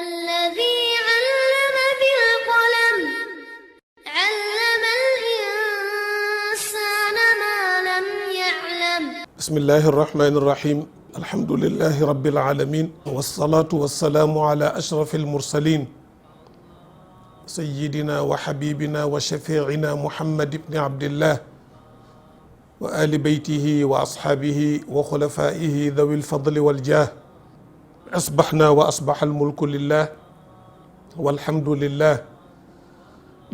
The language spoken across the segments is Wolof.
الذي علم بالقلم علم الإنسان ما لم يعلم. بسم الله الرحمن الرحيم. الحمد لله رب العالمين، والصلاة والسلام على أشرف المرسلين سيدنا وحبيبنا وشفيعنا محمد بن عبد الله وآل بيته وأصحابه وخلفائه ذوي الفضل والجاه. أصبحنا وأصبح الملك لله والحمد لله،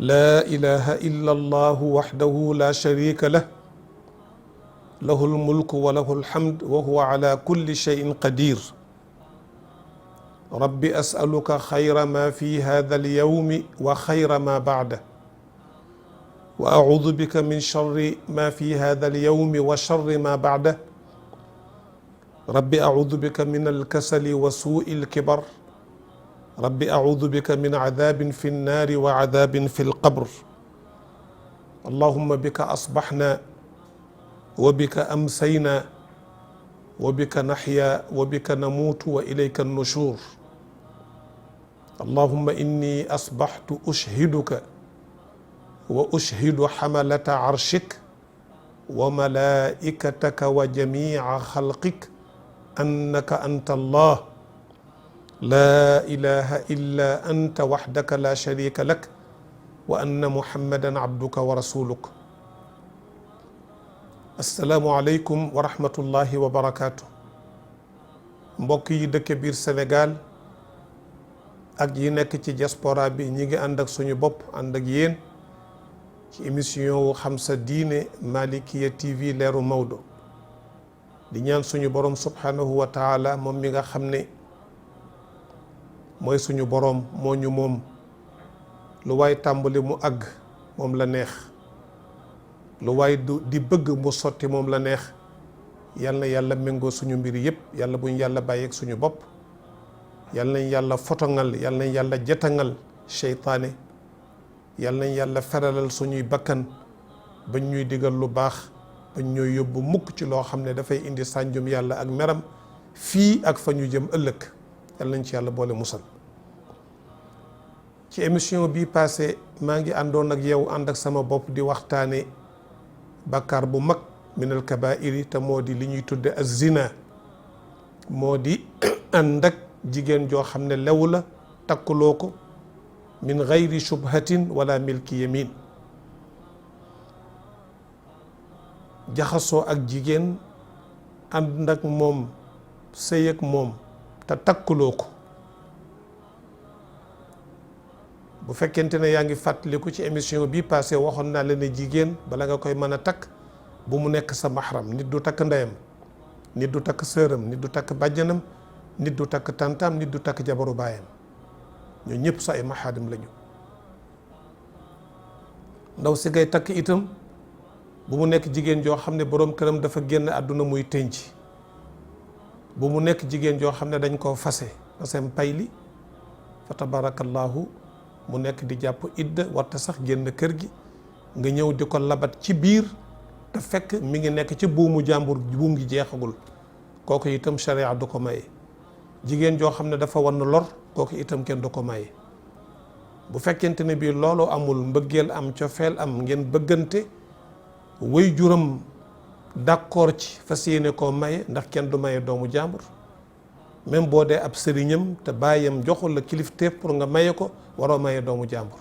لا إله إلا الله وحده لا شريك له، له الملك وله الحمد وهو على كل شيء قدير. رب أسألك خير ما في هذا اليوم وخير ما بعده، وأعوذ بك من شر ما في هذا اليوم وشر ما بعده. رب أعوذ بك من الكسل وسوء الكبر. رب أعوذ بك من عذاب في النار وعذاب في القبر. اللهم بك أصبحنا وبك أمسينا وبك نحيا وبك نموت وإليك النشور. اللهم إني أصبحت أشهدك وأشهد حملة عرشك وملائكتك وجميع خلقك أنك أنت الله لا إله إلا أنت وحدك لا شريك لك، وأن محمدا عبدك ورسولك. السلام عليكم ورحمة الله وبركاته. mbokk yi dëkk biir Sénégal ak yi nekk ci diaspora bi ñi ngi ànd ak suñu bopp ànd ak yéen ci émission wu xam sa diine Malikia TV leeru Maodo. di ñaan suñu borom subhanahu wa taala moom mi nga xam ne mooy suñu borom moo ñu moom, lu waay tàmbali mu àgg moom la neex, lu waay di bëgg mu sotti moom la neex. yal na yàlla méngoo suñu mbir yëpp, yàlla buñ yàlla bàyyeeg suñu bopp, yal nañ yàlla fotongal, yal nañ yàlla jetangal seytaane, yal nañ yàlla feralal suñuy bakkan bañ ñuy digal lu baax, bañ ñooy yóbbu mukk ci loo xam ne dafay indi sànjum yàlla ak meram fii ak fa ñu jëm ëllëg. yal nañ ci yàlla boole musal. ci émission bii passé maa ngi àndoon ak yow ànd ak sama bopp di waxtaane bàkkaar bu mag minal kabaa'iri te moo di li ñuy tudde az-zina, moo di ànd ak jigéen joo xam ne lew la takkuloo ko min gayri shubhatin wala milki yamin. jaxasoo ak jigéen ànd ak moom sëy ak moom te takkuloo ko. bu fekkente ne yaa ngi fàttaliku ci émission bi passé waxoon naa la ne jigéen bala nga koy mën a takk bu mu nekk sa mahram. nit du takk ndeyam, nit du takk sëram, nit du takk bàjjanam, nit du takk tantam, nit du takk jabaru baayam. ñoo ñëpp sa ay mahaadim lañu. ndaw si ngay takk itam bu mu nekk jigéen joo xam ne boroom këram dafa génn àdduna muy tënc. bu mu nekk jigéen joo xam ne dañ koo fasem payli fa tabarakallahu mu nekk di jàpp idda, warta sax génn kër gi nga ñëw di ko labat ci biir te fekk mi ngi nekk ci buumu jàmbur, buum gi jeexagul. kooku itam sharia du ko maye. jigéen joo xam ne dafa wan lor, kooku itam kenn du ko maye. bu fekkente ne bii loolu amul, mbëggeel am, cofeel am, ngeen bëggante, way juram d'accord ci fas yéene koo maye, ndax kenn du maye doomu jàmbur. même boo dee ab sëriñam te bàyyam joxul la kilifteef pour nga maye ko, waroo maye doomu jàmbur.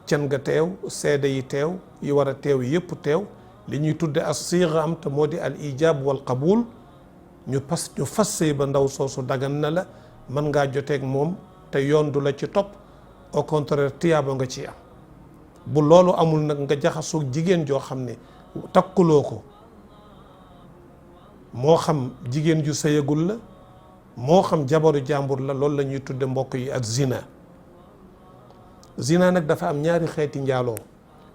can nga teew, seede yi teew, yi war a teew yëpp teew, li ñuy tudde as siira am te moo di al ijaab wal qabul. ñu fas sëy ba ndaw soosu dagan na la, mën ngaa joteeg moom te yoon du la ci topp, au contraire tiyaaba nga ci am. bu loolu amul nag nga jaxasoo jigéen joo xam ne takkuloo ko, moo xam jigéen ju sëyagul la, moo xam jabaru jàmbur la, loolu la ñuy tudde mbokk yi ak zina. zina nag dafa am ñaari xeeti njaaloo.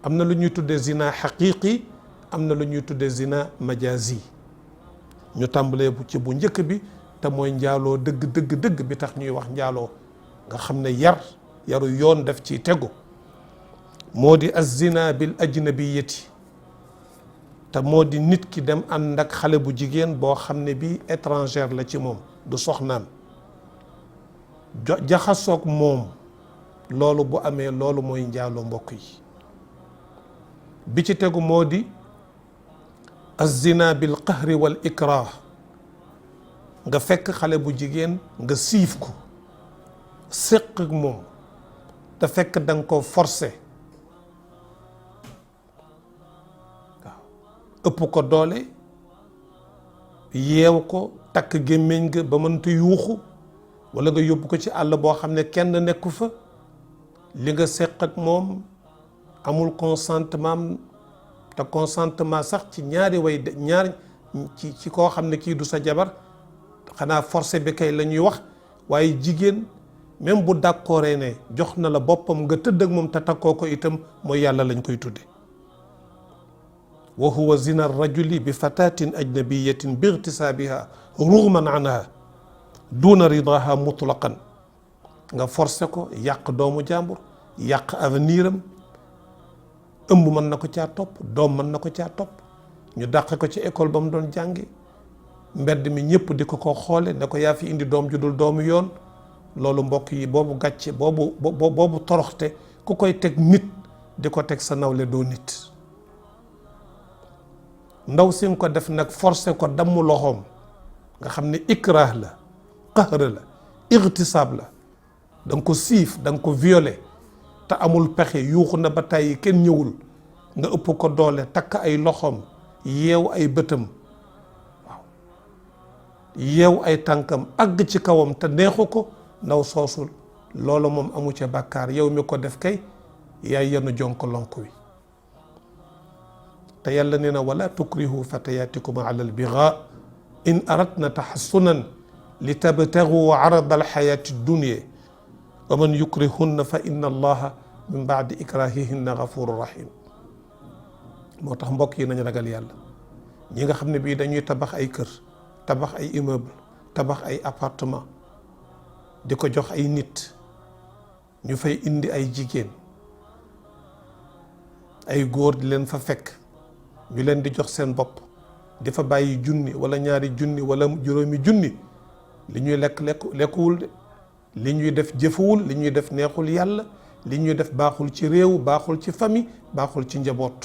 am na lu ñuy tudde zina xaqiqi, am na lu ñuy tudde zina majazi. ñu tàmbalee ci bu njëkk bi te mooy njaaloo dëgg bi tax ñuy wax njaaloo, nga xam ne yaru yoon def ciy tegu. moo di az-zina bil ajnabiyati, te moo di nit ki dem ànd ak xale bu jigéen boo xam ne bii étrangère la ci moom du soxnaam jaxasoog moom loolu bu amee loolu mooy njaaloo mbokk yi. bi ci tegu moo di az-zina bil qahri wal ikrah nga fekk xale bu jigéen nga siif ko séq ak moom te fekk da nga ko forcé waaw ëpp ko doole yeew ko takk gémmiñ nga ba mënta yuuxu wala nga yóbbu ko ci àll boo xam ne kenn nekku fa li nga séq ak moom amul consentement te consentement sax ci ñaari way ñaar ci koo xam ne kii du sa jabar xanaa forcé bi kay la ñuy wax waaye jigéen même bu d'accordé ne jox na la boppam nga tëdd ak moom te takkoo ko itam mooy yàlla lañ koy tudde wa huwa zina rajuli bi fatatin ajnabiyatin bi igtisaabiha rughman anha duna ridaha mutlaqan nga forcé ko yàq doomu jàmbur yàq avenir am ëmb mën na ko caa topp doom mën na ko caa topp ñu dàq ko ci école ba mu doon jàngi mbedd mi ñëpp di ko xoole ne ko yaa fi indi doom ju dul doomu yoon loolu mbokk yi boobu gàcce boobu toroxte ku koy teg nit di ko teg sa nawle doo nit. ndaw si nga ko def nag forcé ko damm loxoom nga xam ne ikrah la qahr la igtisaab la da nga ko siif da nga ko violé te amul pexe yuuxu na ba tàyyi kenn ñëwul nga ëpp ko doole takk ay loxoom yeew ay bëtam waaw yeew ay tànkam àgg ci kawam te neexu ko ndaw soosul loolu moom amu ca bàkkaar yow mi ko def kay yaay yenu jonk lonk wi te yàlla nee na wala tukrihu fatayatikum ala albigha in aradna tahassunan li tabtagu arada alxayati dunya wa man yukrihunna fa inna allaha min baadi ikrahihinna gafuru rahim. moo tax mbokk yi nañ ragal yàlla ñi nga xam ne bii dañuy tabax ay kër tabax ay immeuble tabax ay appartement di ko jox ay nit ñu fay indi ay jigéen ay góor di leen fa fekk ñu leen di jox seen bopp di fa bàyyi junni wala ñaari junni wala juróomi junni li ñuy lekkuwul de li ñuy def jëfuwul li ñuy def neexul yàlla li ñuy def baaxul ci réew baaxul ci famille baaxul ci njaboot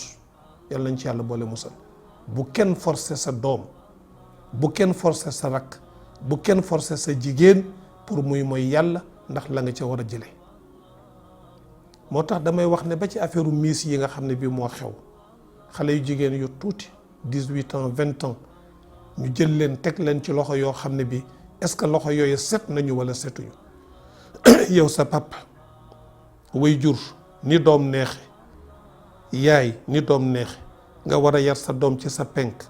yàlla nañ ci yàlla boole musal. bu kenn forcer sa doom bu kenn forcer sa rakk bu kenn forcer sa jigéen pour muy mooy yàlla ndax la nga ca war a jële moo tax damay wax ne ba ci affaire miis yi nga xam ne bii moo xew xale yu jigéen yu tuuti 18 ans 20 ans ñu jël leen teg leen ci loxo yoo xam ne bii est-ce que loxo yooyu set nañu wala setuñu yow sa papa way jur ni doom neexe yaay ni doom neexe nga war a yar sa doom ci sa penk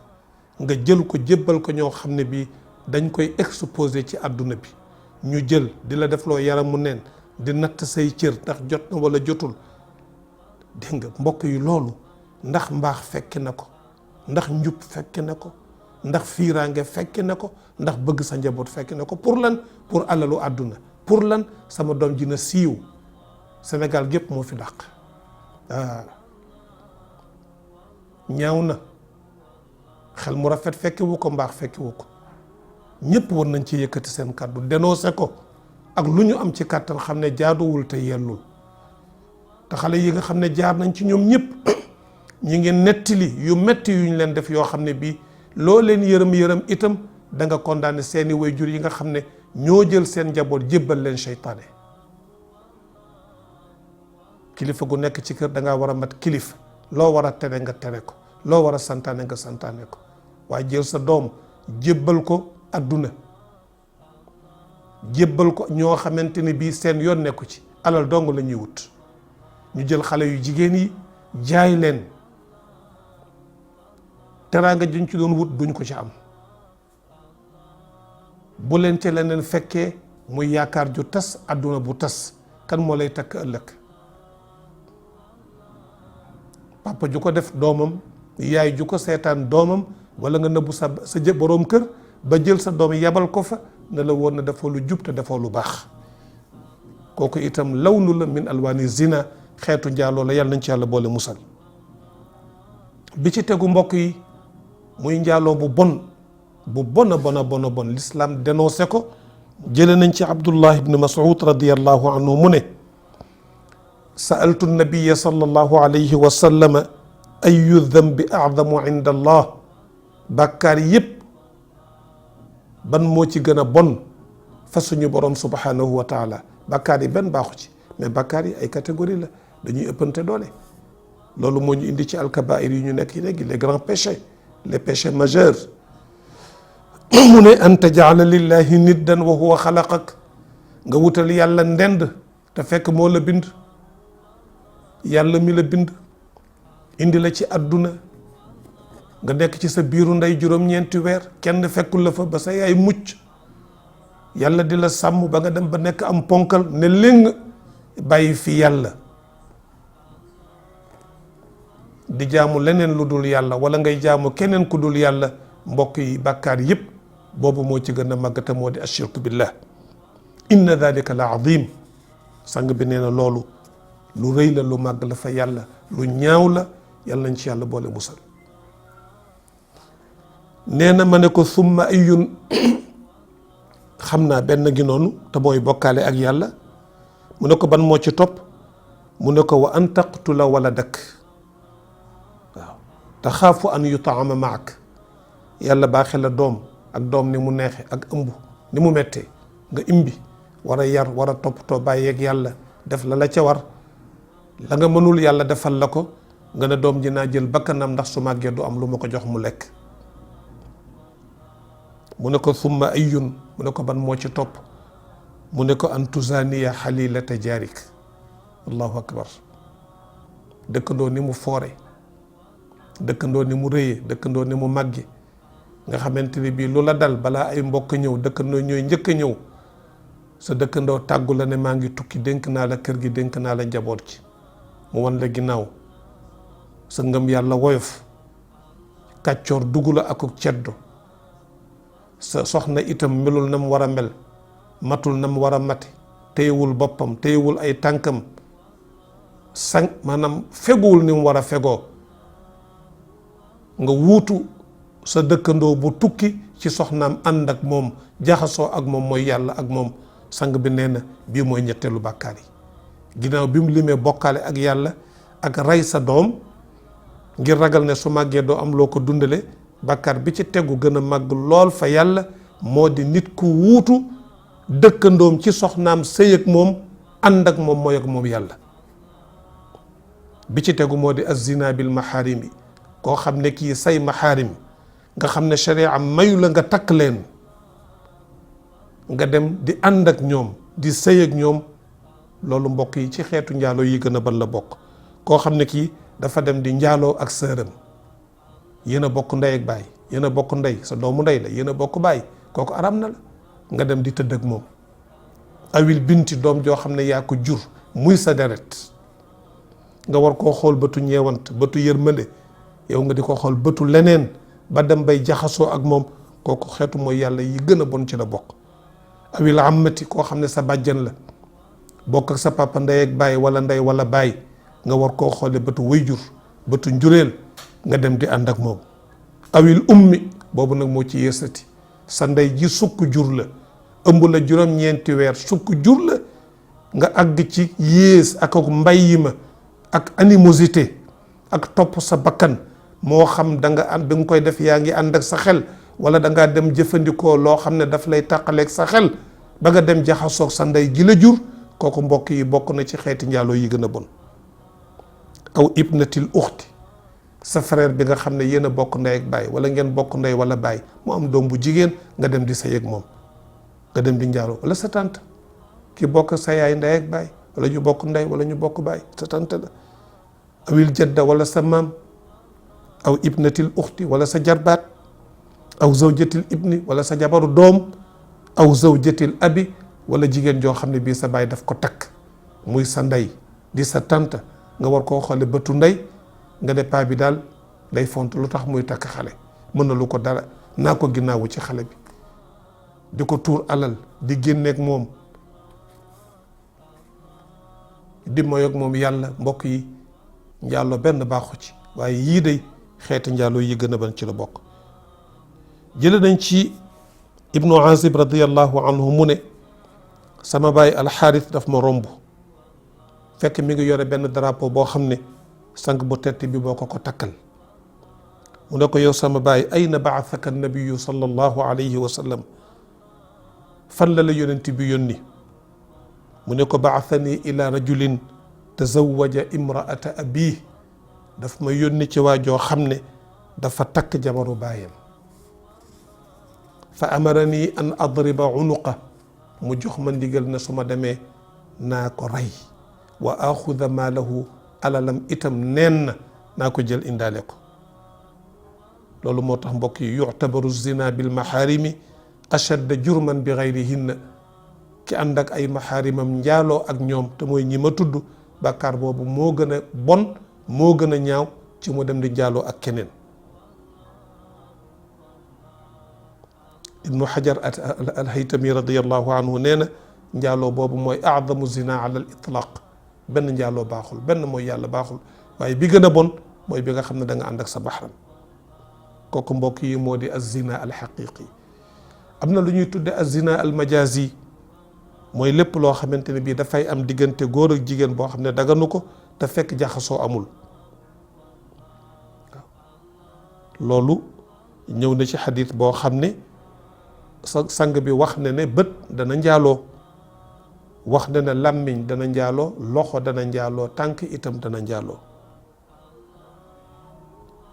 nga jël ko jébbal ko ñoo xam ne bii dañ koy exposé ci àdduna bi ñu jël di la def loo yaramu neen di natt say cër ndax jot na wala jotul dégg nga mbokk yi loolu ndax mbaax fekke na ko ndax njub fekke na ko ndax fiiraange fekke na ko ndax bëgg sa njaboot fekke na ko pour lan pour alalu àdduna pour lan sama doom ji na siiw Sénégal gépp moo fi dàq ñaaw na xel mu rafet fekkewu ko mbaax fekkewu ko ñëpp war nañ ci yëkkati seen kàddu dénoncé ko ak lu ñu am ci kàttan xam ne jaaduwul te yellul te xale yi nga xam ne jaar nañ ci ñoom ñëpp ñi ngi nettali yu metti yuñ leen def yoo xam ne bii loo leen yërëm itam da nga condamné seeni waajur yi nga xam ne ñoo jël seen njaboot jébbal leen seytaane. kilifa gu nekk ci kër da ngaa war a mat kilifa loo war a tere nga tere ko loo war a santaane nga santaane ko waaye jël sa doom jébbal ko adduna jébbal ko ñoo xamante ne bii seen yoon nekku ci alal dong la ñuy wut ñu jël xale yu jigéen yi jaay leen teraanga juñ ci doon wut duñ ko ci am bu leen ci leneen fekkee muy yaakaar ju tas adduna bu tas kan moo lay takk ëllëg papa ju ko def doomam yaay ju ko seetaan doomam wala nga nëbbu sa boroom kër ba jël sa doom yebal ko fa ne la woon na defoo lu jub te defoo lu baax kooku itam lawnu la min alwaani zina xeetu njaaloo la yàlla nañ ci yàlla boole musal bi ci tegu mbokk yi muy njaaloo bu bon a bon l'islam dénoncé ko. jële nañ ci Abdullah ibn Mas'ud radiyallahu anhu mu ne sa'altu nabiyya sallallahu alayhi wa sallam ayu dhanbi a'zamu inda allah bàkkaar yépp ban moo ci gën a bon fa suñu borom subhanahu wa taala. bàkkaar yi benn baaxu ci, mais bàkkaar yi ay catégorie la, dañuy ëppante doole. loolu moo ñu indi ci alkabair yi ñu nekk léegi les grands péchés, les péchés majeurs. mu ne an taj'ala lillahi niddan wa huwa xalaqak, nga wutal yàlla ndend te fekk moo la bind. yàlla mi la bind indi la ci àdduna nga nekk ci sa biiru ndey juróom-ñeenti weer, kenn fekkul la fa ba sa yaay mucc. yàlla di la sàmm ba nga dem ba nekk am ponkal ne léng bàyyi fi yàlla di jaamu leneen lu dul yàlla wala ngay jaamu keneen ku dul yàlla. mbokk yi bàkkaar yépp boobu moo ci gën a màgg te moo di ashirku billah. inna dhalika la azim. sang bi nee na loolu lu rëy la, lu màgg la fa yàlla, lu ñaaw la. yàlla nañ ci yàlla boole musal. nee na ma ne ko summa ayun xam naa benn gi noonu te mooy bokkaale ak yàlla. mu ne ko ban moo ci topp. mu ne ko wa an taqtula waladak. waaw taxaafu an yutaama maak. yàlla baaxee la doom, ak doom ni mu neexe ak ëmb ni mu mettee, nga imbi war a yar, war a toppatoo, bàyyeeg yàlla def la ca war. la nga mënul yàlla defal la ko, nga ne doom ji naa jël bakkanam ndax su màggee du am lu ma ko jox mu lekk. mu ne ko summa ayun. mu ne ko ban moo ci topp. mu ne ko an tuzaniya xalilata jaarik. allahu akbar. dëkkandoo ni mu foore, dëkkandoo ni mu rëyee, dëkkandoo ni mu màgge, nga xamante ni bii lu la dal balaa ay mbokk ñëw dëkkandoo ñooy njëkk a ñëw. sa dëkkandoo tàggu la ne maa ngi tukki, dénk naa la kër gi, dénk naa la njaboot ci, mu wan la ginnaaw. sa ngëm yàlla woyof, kàccoor dugg la akuk ceddo. sa soxna itam melul na mu war a mel, matul na mu war a mate, téyewul boppam, téyewul ay tànkam, maanaam feguwul ni mu war a fegoo. nga wuutu sa dëkkandoo bu tukki ci soxnaam, ànd ak moom, jaxasoo ak moom, mooy yàlla ak moom. sang bi nee na bii mooy ñetteelu bàkkaar yi. ginnaaw bi mu limee bokkaale ak yàlla ak rey sa doom ngir ragal ne su màggee doo am loo ko dundale, bàkkaar bi ci tegu gën a màgg lool fa yàlla moo di nit ku wuutu dëkkandoom ci soxnaam, sëy ak moom, ànd ak moom, mooy ak moom yàlla. bi ci tegu moo di az-zina bil maharimi. koo xam ne kii say maharim nga xam ne sharia mayu la nga takk leen, nga dem di ànd ak ñoom, di sëy ak ñoom. loolu mbokk yi ci xeetu njaaloo yi gën a ban la bokk. koo xam ne kii dafa dem di njaaloo ak sëram, yéen a bokk ndey ak baay, yéen a bokk ndey, sa doomu ndey la, yéen a bokk baay, kooku aram na la nga dem di tëdd ak moom. awil binti, doom joo xam ne yaa ko jur muy sa deret, nga war koo xool bëtu ñeewant, bëtu yërmande, yow nga di ko xool bëtu leneen ba dem bay jaxasoo ak moom. kooku xeetu mooy yàlla yi gën a bon ci la bokk. awil amati, koo xam ne sa bàjjan la, bokk ak sa papa ndey ak baay wala ndey wala baay, nga war koo xoole bëtu wayjur, bëtu njureel, nga dem di ànd ak moom. awil ummi, boobu nag moo ci yéesati. sa ndey ji sukk jur la, ëmb la juróom-ñeenti weer, sukk jur la, nga àgg ci yées ak mbay ma ak animosité ak topp sa bakkan. moo xam da nga am bi nga koy def yaa ngi ànd ak sa xel, wala da ngaa dem jëfandikoo loo xam ne daf lay tàqaleeg sa xel ba nga dem jaxasoog sa ndey ji la jur. kooku mbokk yi bokk na ci xeeti njaaloo yi gën a bon. aw ibnatil uxti, sa frère bi nga xam ne yéen a bokk ndey ak baay, wala ngeen bokk ndey wala baay, mu am doom bu jigéen, nga dem di sëy ak moom, nga dem di njaaloo. wala sa tante ki bokk sa yaay ndey ak baay, wala ñu bokk ndey wala ñu bokk baay, sa tante la. awil jadda, wala sa maam. aw ibnatil uxti, wala sa jarbaat. aw zawjatil ibni, wala sa jabaru doom. aw zawjatil abi, wala jigéen joo xam ne bii sa baay daf ko takk, muy sa ndey di sa tante, nga war koo xoole bëtu ndey, nga ne paa bi daal day font, lu tax muy takk xale, mën na lu ko dara, naa ko ginnaawu ci xale bi, di ko tuur alal, di génneeg moom, di moyoog moom yàlla. mbokk yi njaaloo benn baaxu ci, waaye yii day xeeti njaaloo yi gën a ban ci la bokk. jële nañ ci ibnu azib radiallahu anhu mu ne sama baay alxaaris daf ma romb fekk mi ngi yore benn drapeau boo xam ne sang bu tedd bi boo ko takkal mu ne ko yow sama baay ayna ba'athaka nabiyu sallallahu alayhi wa sallam fan la yonent bi yónni mu ne ko ba'athani ila rajulin tazawwaja imraata abi daf ma yónni ci waa joo xam ne dafa takk jabaru baayam fa amarani an adriba unuqa mu jox ma ndigal na su ma demee naa ko rey wa axuda maalahu alalam itam neen na naa ko jël indaale ko loolu moo tax mbokk yi yuctabaru zina bil maxaarimi ashadda jurman bi gayrihinna ki ànd ak ay maxaarimam njaaloo ak ñoom te mooy ñi ma tudd bàkkaar boobu moo gën a bon moo gën a ñaaw ci mu dem di njaaloo ak keneen ibnu xajar alhaytami radiallahu anhu nee na njaaloo boobu mooy aadamu zina ala al itlaq benn njaaloo baaxul benn mooy yàlla baaxul waaye bi gën a bon mooy bi nga xam ne da nga ànd ak sa maxram kooku mbokk yi moo di az-zina al-haqiqi am na lu ñuy tudde az-zina al-majazi mooy lépp loo xamante ne bii dafay am diggante góor ak jigéen boo xam ne daganu ko te fekk jaxasoo amul loolu ñëw na ci xadis boo xam ne sang bi wax na ne bët dana njaaloo wax na ne làmmiñ dana njaaloo loxo dana njaaloo tànk itam dana njaaloo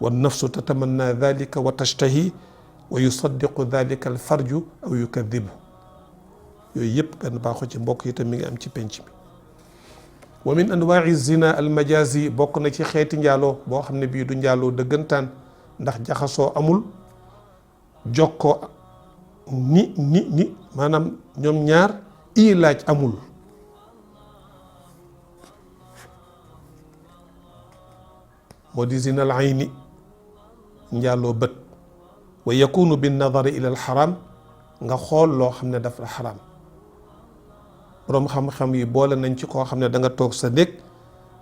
wa nafsu tatamanna dalika wa tashtahi wa yusaddiqu dalika al farju aw yukadibu yooyu yëpp benn baaxu ci mbokk itam mi ngi am ci penc mi wa min anwaai zina al majazi bokk na ci xeeti njaaloo boo xam ne bii du njaaloo dëggantaan ndax jaxasoo amul jokkoo ni maanaam ñoom ñaar ilaaj amul moo di zina al ayni njaaloo bët wa yakunu bin nadari ila al xaram nga xool loo xam ne dafa xaram boroom xam-xam yi boole nañ ci koo xam ne da nga toog sa néeg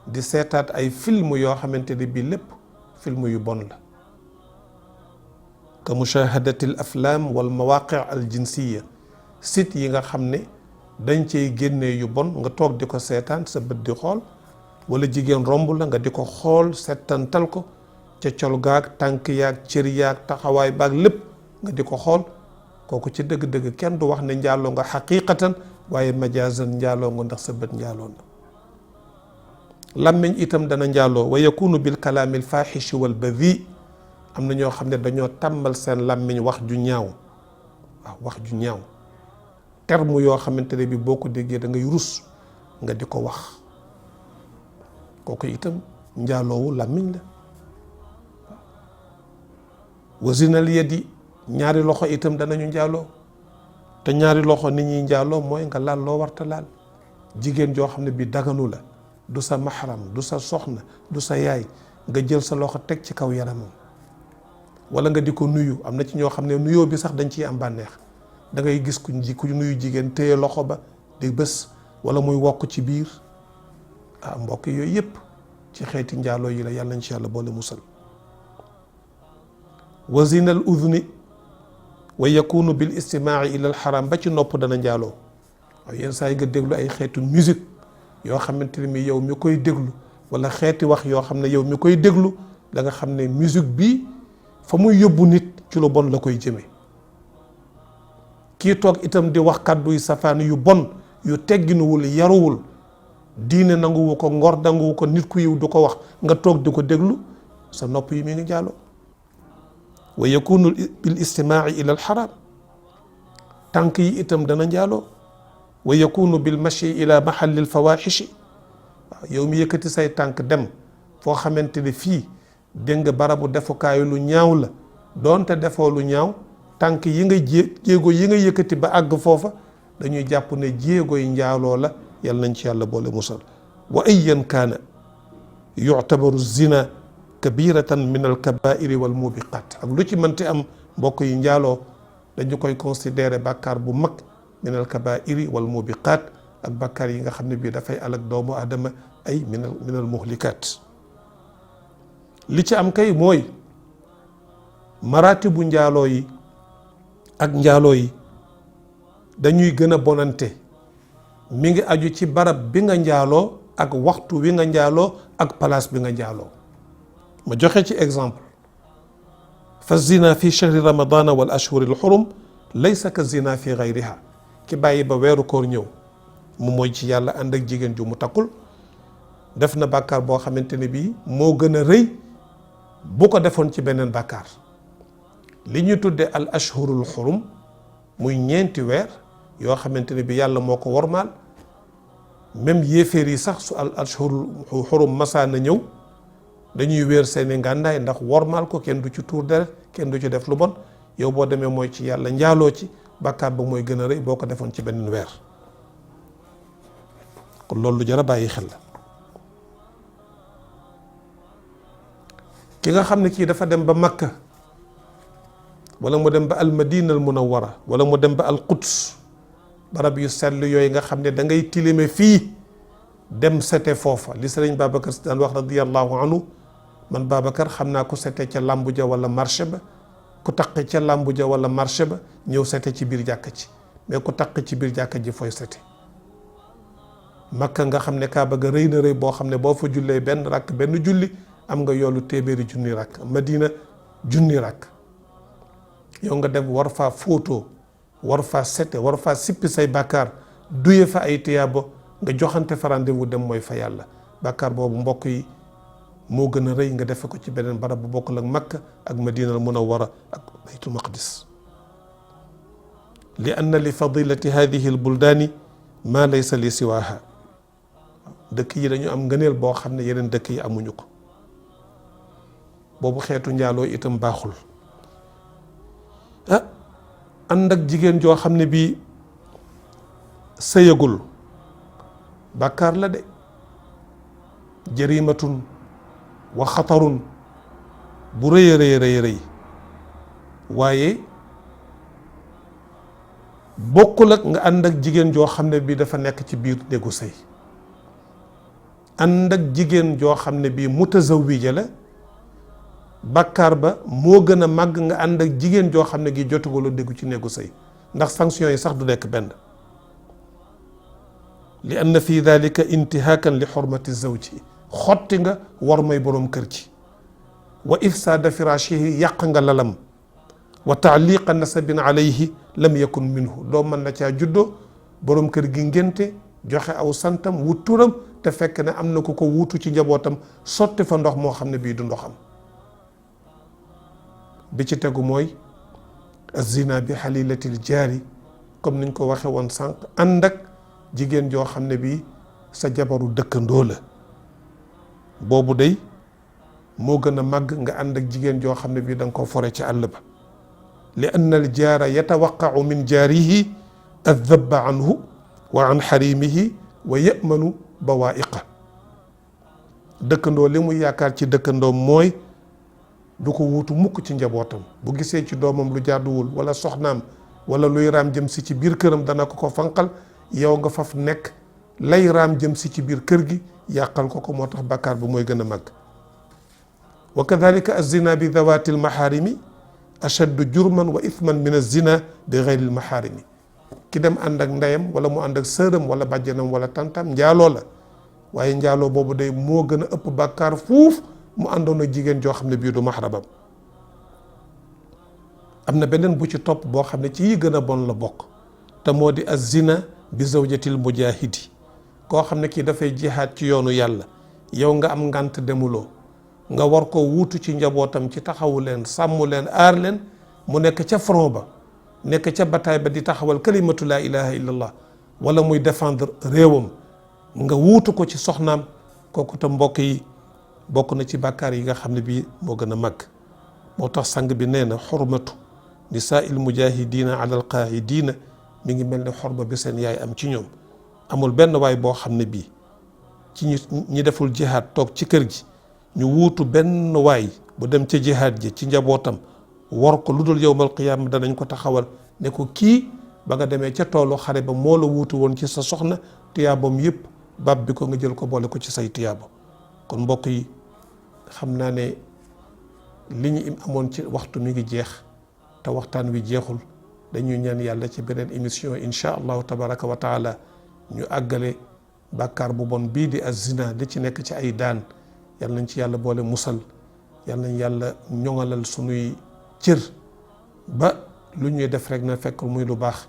di seetaat ay film yoo xamante ne bii lépp film yu bon la ka mushahadati al aflam wal mawaqi al jinsiya site yi nga xam ne dañ cey génnee yu bon nga toog di ko seetaan sa bët di xool wala jigéen romb la nga di ko xool settantal ko ca col gaag tànk yaag cër yaag taxawaay baag lépp nga di ko xool kooku ci dëgg-dëgg kenn du wax ne njaaloo nga xaqiqatan waaye majaazan njaaloo nga ndax sa bët njaaloo na làmmiñ itam dana njaaloo wa yakunu bil kalaami al faaxishi wal badii am na ñoo xam ne dañoo tàmbal seen làmmiñ wax ju ñaaw waaw wax ju ñaaw terme yoo xamante ne bi boo ko déggee da ngay rus nga di ko wax kooku itam njaaloowu làmmiñ la wa zinal yadi ñaari loxo itam danañu njaaloo te ñaari loxo nit ñuy njaaloo mooy nga laal loo warta laal jigéen joo xam ne bi daganu la du sa maxaram du sa soxna du sa yaay nga jël sa loxo teg ci kaw yaramam wala nga di ko nuyu am na ci ñoo xam ne nuyoo bi sax dañ ciy am bànneex da ngay gis ku nuyu jigéen téye loxo ba di bés wala muy wokk ci biir mbokk yooyu yëpp ci xeeti njaaloo yi la yàlla nañ ci yàlla boole musal wa zina al udni wa yakunu bil istimaai ila al xaram ba ci nopp dana njaaloo waaw yenn saa yi nga déglu ay xeetu musique yoo xamante ne mi yow mi koy déglu wala xeeti wax yoo xam ne yow mi koy déglu da nga xam ne musique bi fa muy yóbbu nit ci lu bon la koy jëme kii toog itam di wax kàddu yu safaan yu bon yu tegginuwul yaruwul diine nanguwu ko ngor nanguwu ko nit ku yiw du ko wax nga toog di ko déglu sa nopp yi mi ngi njaaloo wa yakunu bil istimaai ila al xaram tànk yi itam dana njaaloo wa yakunu bil mashi ila mahalli al fawaxishi waaw yow mi yëkkati say tànk dem foo xamante ne fii dégg nga barabu defukaayu lu ñaaw la doonte defoo lu ñaaw tànk yi nga jéego yi nga yëkkati ba àgg foofa dañuy jàpp ne jéego yi njaaloo la yàlla nañ ci yàlla boole musal wa ayyan kaana yuctabaru zina kabiratan min al kabairi wal mubiqat ak lu ci mënti am mbokk yi njaaloo dañu koy considéré bàkkaar bu mag min al kabairi wal mubiqat ak bàkkaar yi nga xam ne bii dafay alak doomu aadama ay min al muhlikat li ci am kay mooy maratibu njaaloo yi ak njaaloo yi dañuy gën a bonante mi ngi aju ci barab bi nga njaaloo ak waxtu wi nga njaaloo ak place bi nga njaaloo. ma joxe ci exemple fa zina fi chahri ramadana wal ashhuri al xurum laysa ka zina fi gayriha. ki bàyyi ba weeru koor ñëw mu mooy ci yàlla ànd ak jigéen ju mu takkul def na bàkkaar boo xamante ne bii moo gën a rëy bu ko defoon ci beneen bàkkaar. li ñu tudde al ashhurul xurum muy ñeenti weer yoo xamante ne bi yàlla moo ko wormaal même yéeféer yi sax su al ashhurul xurum masaana ñëw dañuy wéer seeni ngàndaay ndax wormaal ko, kenn du ci tuur deret, kenn du ci def lu bon. yow boo demee mooy ci yàlla njaaloo ci bàkkaar ba mooy gën a rëy boo ko defoon ci beneen weer. kon loolu lu jar a bàyyi xel la. ki nga xam ne kii dafa dem ba Makka wala mu dem ba al Madina al Munawwara wala mu dem ba al Quds, barab yu sell yooyu nga xam ne da ngay tilime fii dem sete foofa. li sëriñ Babacar Si daan wax radiyallahu anhu, man Babacar xam naa ko sete ca làmbu ja wala marché ba, ku taqe ca làmbu ja wala marché ba ñëw sete ci biir jàkka ci, mais ku taqe ci biir jàkka ji fooy sete. Makka nga xam ne Kaaba ga rëy na rëy boo xam ne boo fa jullee benn rakk benn julli am nga yoolu téeméeri junni rakk. Madina junni rakk. yow nga dem war faa fóotoo, war faa sete, war faa sippi say bàkkaar, duye fa ay tiyaaba, nga joxante fa rendez-vous dem mooy fa yàlla. bàkkaar boobu mbokk yi moo gën a rëy nga defe ko ci beneen barab bu bokkul ak Makka ak Madina al Munawwara ak Baytul Maqdis. li anna li fadilati hadihi al buldaani maa laysa li siwaaha. dëkk yi dañu am ngëneel boo xam ne yeneen dëkk yi amuñu ko. boobu xeetu njaaloo itam baaxul. ànd ak jigéen joo xam ne bii sëyagul bàkkaar la de. jarimatun wa xatarun bu rëy a rëy waaye bokkul ak nga ànd ak jigéen joo xam ne bii dafa nekk ci biir néegu sëy. ànd ak jigéen joo xam ne bii mutazawwija la bàkkaar ba moo gën a màgg nga ànd ak jigéen joo xam ne gi jotuguloo déggu ci néegu sëy, ndax sanction yi sax du nekk benn. li anna fi dalika intihaakan li xormati zawji, xotti nga war may boroom kër ci. wa ifsaada firashihi, yàq nga lalam. wa taaliqa nasabin alayhi lam yakun minhu, doo mën na caa juddoo boroom kër gi ngénte joxe aw santam wut turam te fekk ne am na ku ko wuutu ci njabootam sotti fa ndox moo xam ne bii du ndoxam. bi ci tegu mooy azina bi xalilatil jaari, comme niñ ko waxe woon sànq, ànd ak jigéen joo xam ne bii sa jabaru dëkkandoo la. boobu day moo gën a màgg nga ànd ak jigéen joo xam ne bii da nga ko fore ci àll ba. li anna al jaara yatawaqau min jaarihi addabba anhu wa an xarimihi wa yamanu bawaiqa. dëkkandoo li muy yaakaar ci dëkkandoom mooy du ko wuutu mukk ci njabootam. bu gisee ci doomam lu jaaduwul wala soxnaam wala luy raam jëm si ci biir këram dana ko ko fanqal. yow nga faf nekk lay raam jëm si ci biir kër gi yàqal ko ko, moo tax bàkkaar bu mooy gën a màgg. wa kadalika azina bi dawaati almaxaarimi ashaddu jurman wa ithman min azina bi gayri almaxaarimi. ki dem ànd ak ndeyam wala mu ànd ak sëram wala bàjjanam wala tantam njaaloo la, waaye njaaloo boobu day moo gën a ëpp bàkkaar fuuf mu àndoon ak jigéen joo xam ne bii du maxrabam. am na beneen bu ci topp boo xam ne ci yi gën a bon la bokk, te moo di azina bi zawjatil mujahidi. koo xam ne kii dafay jihaad ci yoonu yàlla, yow nga am ngànt demuloo, nga war ko wuutu ci njabootam ci taxawu leen, sàmm leen, aar leen, mu nekk ca front ba, nekk ca bataay ba di taxawal kalimatu laa ilaha illallah, wala muy défendre réewam, nga wuutu ko ci soxnaam. kooku tam mbokk yi bokk na ci bàkkaar yi nga xam ne bii moo gën a màgg. moo tax sang bi nee na xurmatu nisaa il mujahidina ala al qaidina mi ngi mel ne xorma bi seen yaay am ci ñoom. amul benn waay boo xam ne bii ci ñi deful jihaad toog ci kër gi ñu wuutu benn waay bu dem ca jihaad ji ci njabootam war ko lu dul yowmal qiyaama danañ ko taxawal ne ko kii ba nga demee ca toolu xare ba moo la wuutu woon ci sa soxna, tiyaabam yëpp bab bi ko nga jël ko boole ko ci say tiyaaba. kon mbokk yi xam naa ne li ñu amoon ci waxtu mi ngi jeex te waxtaan wi jeexul, dañuy ñaan yàlla ci beneen émission insha allahu tabaraka wa taala ñu àggale bàkkaar bu bon bii di az-zina li ci nekk ci ay daan yal nañ ci yàlla boole musal yal nañ yàlla ñoŋalal sunuy cër ba lu ñuy def rek na fekk muy lu baax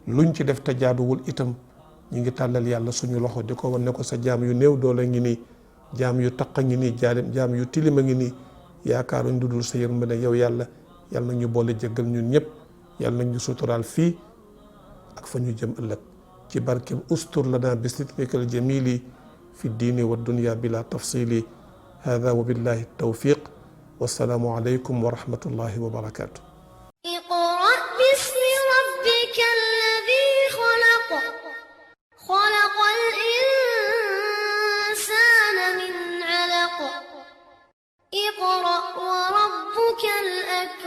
luñ ci def te jaaduwul itam ñu ngi tàllal yàlla suñu loxo di ko wan ne ko sa jaam yu néew doole ngi nii jaam yu taq a ngi nii jaam yu tilima ngi nii yaakaaruñ lu dul sa yërmande yow yàlla yal na ñu boole jéggal ñun ñëpp yal na ñu suturaal fii ak fa ñu jëm ëllëg ci barkeem ustur lana bi sitmikal jamili fi diini wa dunya bila tafsili hada wa billahi tawfiq wassalaamu alaykum wa rahmatullahi wa barakatuh. اقرأ باسم ربك الذي خلق خلق الإنسان من علق اقرأ وربك الأكرم